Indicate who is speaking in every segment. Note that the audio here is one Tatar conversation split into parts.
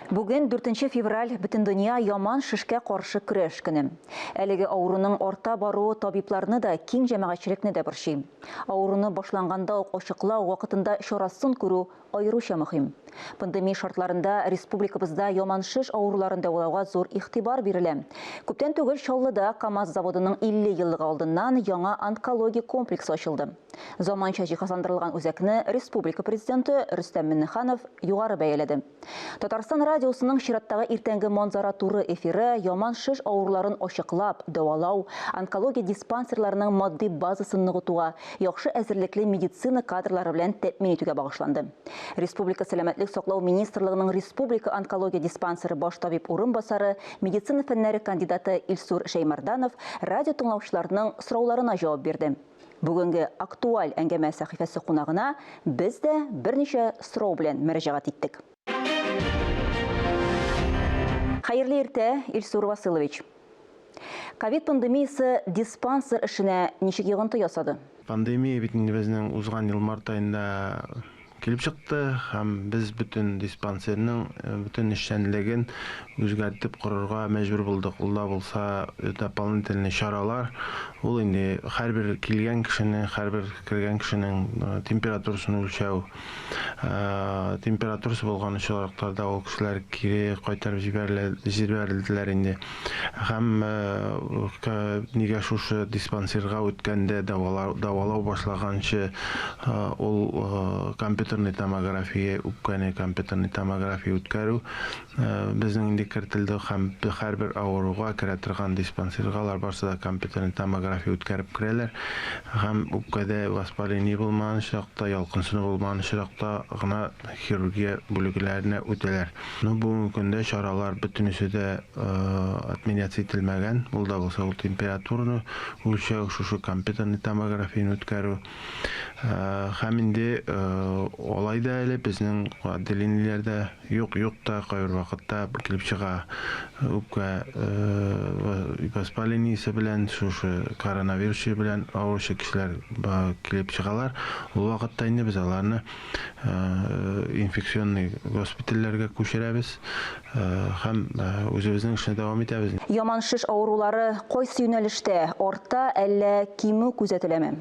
Speaker 1: Бүген 4 февраль Бөтендөнья яман шешкә каршы көрәш көне. Әлеге авыруның арта баруы табибларны да, киң җәмәгатьчелекне дә борчый. Авыруны башланганда ук ачыклау, вакытында чарасын күрү аеруча мөһим. Пандемия шартларында республикабызда яман шеш авыруларын дәвалауга зур игътибар бирелә. Күптән түгел Чаллыда КАМАЗ заводының 50 еллыгы алдыннан яңа онкологик комплексы ачылды. Заманча җиһазландырылган үзәкне республика Президенты Рөстәм Миңнеханов югары бәяләде. Татарстан радиосының чираттагы иртәнге Манзара туры эфиры яман шеш авыруларын ачыклап, дәвалау, онкология диспансерларының матди базасын ныгытуга, яхшы әзерлекле медицина кадрлары белән тәэмин итүгә багышланды. Республика Сәламәтлек саклау министрлыгының республика онкология диспансеры баш табиб урынбасары, медицина фәннәре кандидаты Илсур Шәймәрданов радио тыңлаучыларның сорауларына җавап бирде. Бүгенге актуаль әңгәмә сәхифәсе кунагына без дә берничә сорау белән мөрәҗәгать иттек. Хәерле иртә, Илсур Василович. Ковид пандемиясе диспансер эшенә ничек йогынты ясады?
Speaker 2: Пандемия бит инде безнең узган ел март аенда килеп чыкты һәм без бөтен диспансерның бөтен эшчәнлеген үзгәртеп корырга мәҗбүр булдык. Ул да булса дополнительный чаралар, ул инде һәрбер килгән кешенең, һәрбер кергән кешенең температурасын үлчәү, температурасы булган очракларда ул кешеләр кире кайтарып җибәрелә, җибәрелделәр инде. Һәм нигә шушы диспансерга үткәндә дәвалау башлаганчы ул компьютерный томография, үпкәне компьютерный томография үткәрү безнең инде кертелде һәм һәрбер авыруга керә торган диспансерга алар барысы да компьютерный томография үткәреп керәләр һәм үпкәдә воспаление булмаган очракта, ялкынсыну булмаган очракта гына хирургия бүлекләренә үтәләр. Ну, бүгенге көндә чаралар бөтенесе дә отменяться ителмәгән. Ул да булса ул температураны үлчәү, шушы компьютерный томографияне үткәрү. Һәм инде алай да әле безнең отделениеләрдә юк, юк та кайбер вакытта килеп чыга үпкә воспалениесе белән, шушы коронавирус чире белән авыручы кешеләр килеп чыгалар. Ул вакытта инде без аларны инфекционный госпитальләргә күчерәбез һәм үзебезнең эшне дәвам итәбез.
Speaker 1: Яман шеш авырулары кайсы юнәлештә, арта, әллә кимү күзәтеләме?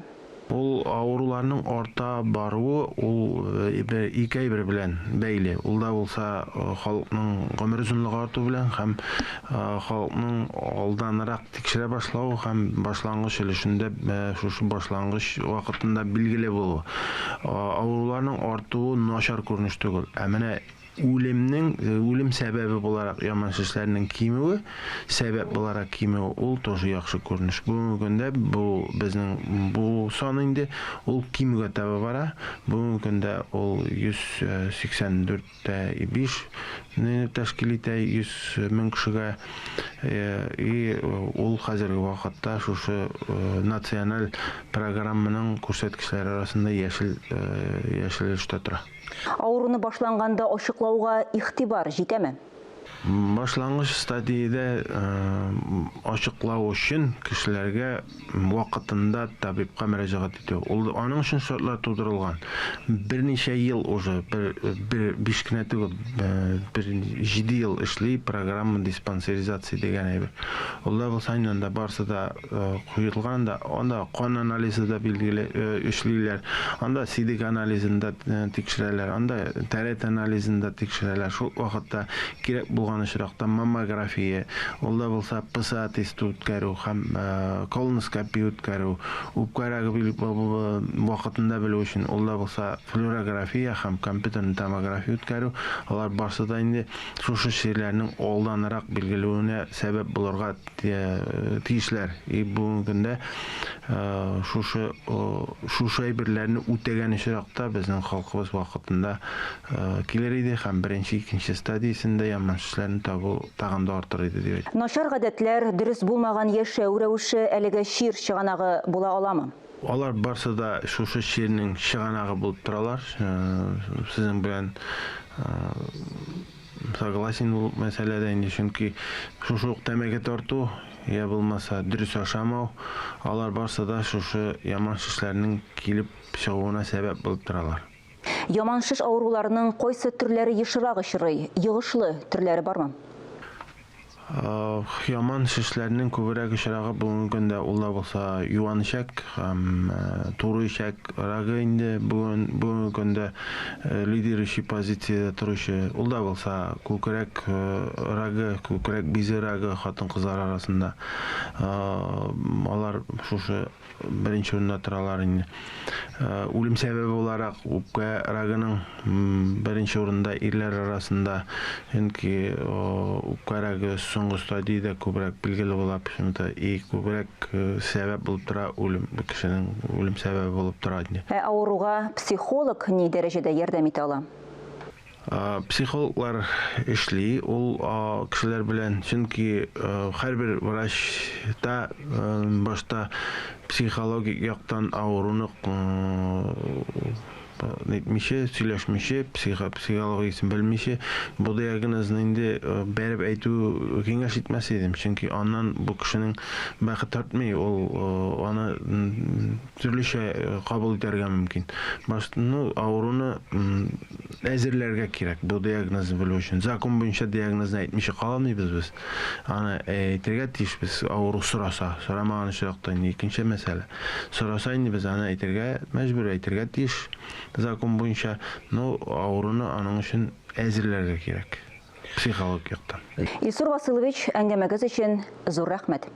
Speaker 2: Ул авыруларның арта баруы ул бер ике әйбер белән бәйле. Ул да булса халыкның гомер озынлыгы арту белән һәм халыкның алданрак тикшерә башлавы һәм башлангыч өлешендә шушы башлангыч вакытында билгеле булуы. Авыруларның артуы начар күренеш түгел. Ә менә үлемнең, үлем сәбәбе буларак яман шешләрнең кимүе, сәбәп буларак кимүе, ул тоже яхшы күренеш. Бүгенге көндә бу безнең бу сан инде ул кимүгә таба бара. Бүгенге көндә ул 184 тә 5 не тәшкил итә 100 мең кешегә. И ул хәзерге вакытта шушы националь программаның күрсәткечләре арасында яшел яшел өлештә тора.
Speaker 1: Авыруны башланганда ачыклауга игътибар җитәме?
Speaker 2: Башлангыч стадиядә ачыклау өчен кешеләргә вакытында табибка мөрәҗәгать итү. Ул аның өчен шартлар тудырылган. Берничә ел уже, бер, бер биш кенә түгел, бер җиде ел эшли программа диспансеризация дигән әйбер. Ул да булса инде анда барысы да куелган да, анда кан анализы да билгеле эшлиләр, анда сидек анализын да тикшерәләр, анда тәрәт анализын да тикшерәләр. Шул ук вакытта кирәк булган очракта маммография, ул да булса ПСА тесты үткәрү һәм колоноскопия үткәрү, үпкә рагы вакытында белү өчен ул да булса флюорография һәм компьютерный томография үткәрү, алар барсы да инде шушы чирләрнең алданрак билгеләвенә сәбәп булырга тиешләр. И бүгенге көндә шушы шушы әйберләрне үтәгән очракта безнең халкыбыз вакытында килер иде һәм беренче, икенче стадиясендә яман шешләрне табу тагын да артыр иде дип әйтәм.
Speaker 1: Начар гадәтләр, дөрес булмаган яшәү рәвеше әлеге чир чыганагы була аламы?
Speaker 2: Алар барсы да шушы чирнең чыганагы булып торалар. Сезнең белән согласен ул мәсьәләдә инде, чөнки шушы ук тәмәке тарту, я булмаса дөрес ашамау, алар барсы да шушы яман шешләрнең килеп чыгуына сәбәп булып торалар.
Speaker 1: Яман шеш авыруларының кайсы төрләре ешрак очрый? Йогышлы төрләре бармы?
Speaker 2: Яман шешләрнең күбрәк очрагы бүгенге көндә ул да булса юан эчәк һәм туры эчәк рагы инде бүген бүгенге көндә лидирующий позициядә торучы. Ул да булса күкрәк рагы, күкрәк бизе рагы хатын-кызлар арасында. Алар шушы беренче урында торалар инде. Үлем сәбәбе буларак үпкә рагының беренче урында ирләр арасында, чөнки үпкә рагы соңгы стадиядә күбрәк билгеле була, почему-то и күбрәк сәбәп булып тора үлем, кешенең үлем сәбәбе булып тора инде.
Speaker 1: Ә авыруга психолог ни дәрәҗәдә ярдәм итә ала?
Speaker 2: Психологлар эшли ул кешеләр белән, чөнки һәрбер врач та башта психологик яктан авыруны нитмичә, сөйләшмичә, психологиясен белмичә, бу диагнозны инде бәреп әйтү киңәш итмәс идем, чөнки аннан бу кешенең бәхет артмый, ул аны төрлечә кабул итәргә мөмкин. Баш, ну, авыруны әзерләргә кирәк бу диагнозны белү өчен. Закон буенча диагнозны әйтмичә кала алмыйбыз без. Аны әйтергә тиешбез, авыру сораса. Сорамаган очракта инде икенче мәсьәлә. Сораса инде без аны әйтергә мәҗбүр, әйтергә тиеш закон буенча. Но авыруны аның өчен әзерләргә кирәк психологик яктан.
Speaker 1: Илсур Василович, әңгәмәгез өчен зур рәхмәт.